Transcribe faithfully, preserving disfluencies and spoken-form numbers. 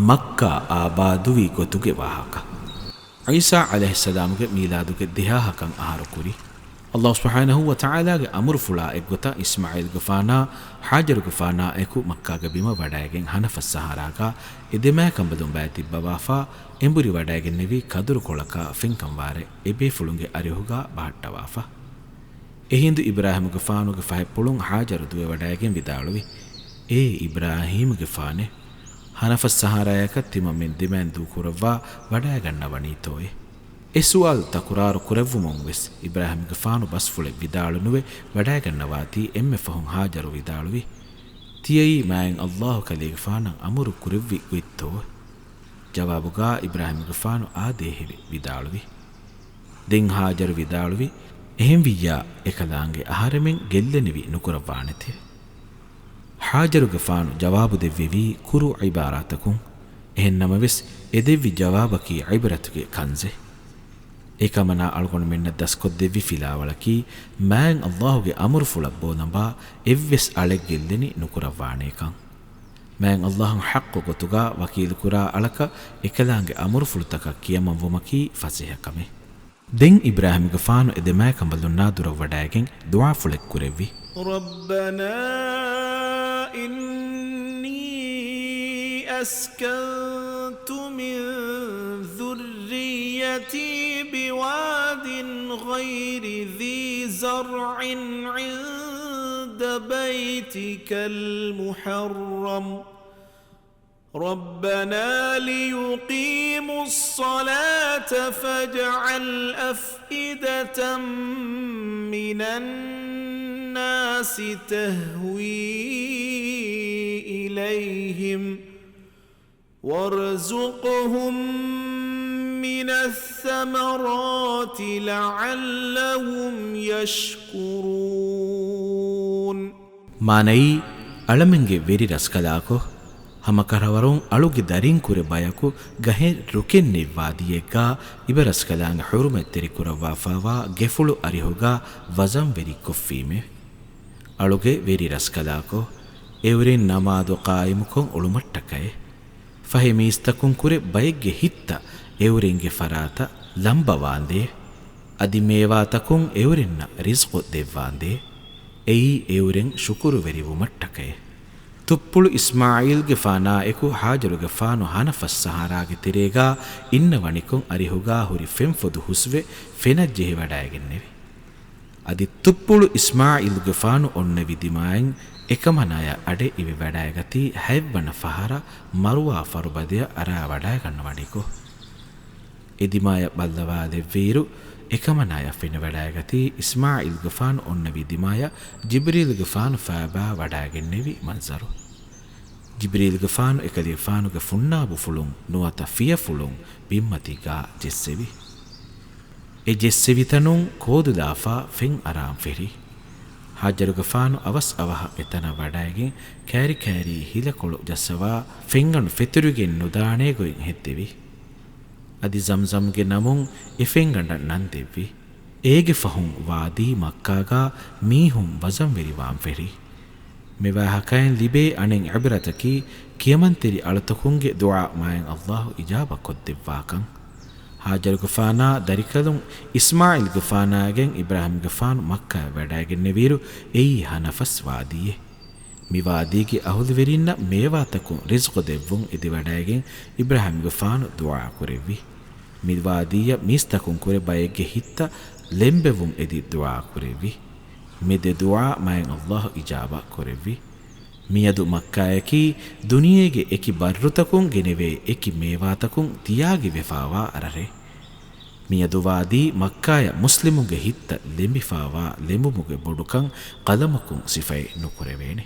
މައްކާ އާބާދުވި ގޮތުގެ ވާހަކަ. ޢީސާ ޢަލައިހިއްސަލާމުގެ މީލާދުގެ ދެހާހަކަށް އަހަރު ކުރި. ﷲ ސުބްޙާނަހޫ ވަތަޢާލާގެ އަމުރުފުޅާ އެއްގޮތަށް އިސްމާޢީލްގެފާނާ ހާޖަރުގެފާނާ އެކު މައްކާގެ ބިމަށް ވަޑައިގެން ހަނަފަސް ސަހާރާގާ އެ ދެމާކަނބަލުން ބައިތިއްބަވާފާ، އެނބުރި ވަޑައިގެންނެވި ކަދުރުކޮޅަކާ ފެންކަންވާރޭ އެބޭފުޅުންގެ އަރިހުގާ ބަހައްޓަވާފަ. އެހިނދު އިބްރާހީމުގެފާނުގެ ފަހަތްޕުޅުން ހާޖަރު ދުވެވަޑައިގެން ވިދާޅުވި، އޭ އިބްރާހީމުގެފާނޭ! ހަނަފަސް ސަހާރާޔަކަށް ތިމަންމެން ދެމެން ދޫކުރައްވާ ވަޑައިގަންނަވަނީތޯއޭ؟ އެ ސުވާލު ތަކުރާރު ކުރެއްވުމުން ވެސް އިބްރާހީމުގެފާނު ބަސްފުޅެއް ވިދާޅުނުވެ ވަޑައިގަންނަވާތީ އެންމެ ފަހުން ހާޖަރު ވިދާޅުވި، ތިޔައީ މާތް ﷲ ކަލޭގެފާނަށް އަމުރު ކުރެއްވި ގޮތްތޯ؟ ޖަވާބުގާ އިބްރާހީމުގެފާނު އާދޭހެވެ ވިދާޅުވި. ދެން ހާޖަރު ވިދާޅުވި، އެހެންވިއްޔާ އެކަލާނގެ އަހަރެމެން ގެއްލެނިވި ނުކުރައްވާނެތެވެ. ހާޖަރުގެފާނު ޖަވާބު ދެއްވެވީ ކުރު ޢިބާރާތަކުން. އެހެންނަމަވެސް، އެ ދެއްވި ޖަވާބަކީ ޢިބްރަތުގެ ކަންޒެއް. އެކަމަނާ އަޅުގަނޑުމެންނަށް ދަސްކޮށްދެއްވި ފިލާވަޅަކީ، މާތް ﷲ ގެ އަމުރުފުޅަށް ބޯލަނބާ އެއްވެސް އަޅެއް ގެއްލެނި ނުކުރައްވާނޭކަން. މާތް ﷲ އަށް ޙައްޤު ގޮތުގާ ވަކީލުކުރާ އަޅަކަށް އެކަލާނގެ އަމުރުފުޅުތަކަށް ކިޔަމަންވުމަކީ ފަސޭހަ ކަމެއް. ދެން އިބްރާހީމުގެފާނު އެ ދެމާކަނބަލުންނާ ދުރަށް ވަޑައިގެން ދުޢާފުޅެއް ކުރެއްވި. ربنا إني أسكنت من ذريتي بواد غير ذي زرع عند بيتك المحرم ربنا ليقيموا الصلاة فاجعل أفئدة من الناس تهوي إليهم وارزقهم من الثمرات لعلهم يشكرون. މާނައީ، އަޅަމެންގެ ވެރި ރަސްކަލާކޮ، ހަމަކަށަވަރުން އަޅުގެ ދަރިންކުރެ ބަޔަކު ގަހެއް ރުކެއް ނިއްވާދިޔައެއްގާ އިބަރަސްކަލާނގެ ޙުރުމަތްތެރިކުރައްވާފާވާ ގެފުޅު އަރިހުގާ ވަޒަންވެރިކޮށްފީމެވެ. އަޅުގެ ވެރި ރަސްކަލާކޮ، އެއުރެން ނަމާދު ޤާއިމުކޮށް އުޅުމަށްޓަކައި. ފަހެ މީސްތަކުން ކުރެ ބައެއްގެ ހިތްތައް އެއުރެންގެ ފަރާތަށް ލަނބަވާނދޭ. އަދި މޭވާތަކުން އެއުރެންނަށް ރިޒްޤު ދެއްވާނދޭ. އެއީ އެއުރެން ޝުކުރުވެރިވުމަށްޓަކައި. ތުއްޕުޅު އިސްމާޢީލްގެފާނާ އެކު ހާޖަރުގެފާނު ހަނަފަސް ސަހާރާގެ ތެރޭގާ އިންނަވަނިކޮށް އަރިހުގާ ހުރި ފެންފޮދު ހުސްވެ ފެނަށްޖެހިވަޑައިގެންނެވި. އަދި ތުއްޕުޅު އިސްމާޢީލުގެފާނު އޮންނެވި ދިމާއިން އެކަމަނާޔަށް އަޑެއް އިވިވަޑައިގަތީ ހަތްވަނަ ފަހަރަށް މަރުވާ ފަރުބަދަޔަށް އަރާވަޑައިގަންނަވަނިކޮށް. އެ ދިމާޔަށް ބައްލަވާލެއްވިއިރު، އެކަމަނާޔަށް ފެނިވަޑައިގަތީ އިސްމާޢީލުގެފާނު އޮންނެވި ދިމާޔަށް ޖިބްރީލުގެފާނު ފައިބާވަޑައިގެންނެވި މަންޒަރު. ޖިބްރީލުގެފާނު އެކަލޭފާނުގެ ފުންނާބުފުޅުން ނުވަތަ ފިޔަފުޅުން ބިންމަތީގާ ޖެއްސެވި. އެ ޖެއްސެވިތަނުން ކޯދުލާފާ ފެން އަރާން ފެށި. ހާޖަރުގެފާނު އަވަސް އަވަހަށް އެތަނަށް ވަޑައިގެން ކާރި ކާރީ ހިލަކޮޅު ޖައްސަވާ ފެންގަނޑު ފެތުރިގެން ނުދާނޭ ގޮތް ހެއްދެވި. އަދި ޒަމްޒަމްގެ ނަމުން އެ ފެންގަނޑަށް ނަން ދެއްވި. އޭގެ ފަހުން ވާދީ މައްކާގާ މީހުން ވަޒަންވެރިވާން ފެށި. މިވާހަކައިން ލިބޭ އަނެއް ޢިބްރަތަކީ، ކިޔަމަންތެރި އަޅުތަކުންގެ ދުޢާ މާތް ﷲ އިޖާބަ ކޮށްދެއްވާކަން. ހާޖަރުގެފާނާ ދަރިކަލުން އިސްމާޢީލްގެފާނާގެން އިބްރާހީމްގެފާނު މައްކާއަށް ވަޑައިގެންނެވިއިރު، އެއީ ހަނަފަސް ވާދީއެއް. މި ވާދީގެ އަހުލުވެރިންނަށް މޭވާތަކުން ރިޒްޤު ދެއްވުން އެދިވަޑައިގެން އިބްރާހީމްގެފާނު ދުޢާ ކުރެއްވި. މި ވާދީއަށް މީސްތަކުން ކުރެ ބައެއްގެ ހިތްތައް ލެނބެވުން އެދި ދުޢާ ކުރެއްވި. މި ދެ ދުޢާ މާތް ﷲ އިޖާބަ ކުރެއްވި. މިއަދު މައްކާޔަކީ ދުނިޔޭގެ އެކި ބައްރުތަކުން ގެނެވޭ އެކި މޭވާތަކުން ތިޔާގި ވެފާވާ ރަށެއް. މިއަދު ވާދީ މައްކާޔަށް މުސްލިމުންގެ ހިތްތައް ލެނބިފާވާ ލެނބުމުގެ ބޮޑުކަން ޤަލަމަކުން ސިފައެއް ނުކުރެވޭނެ.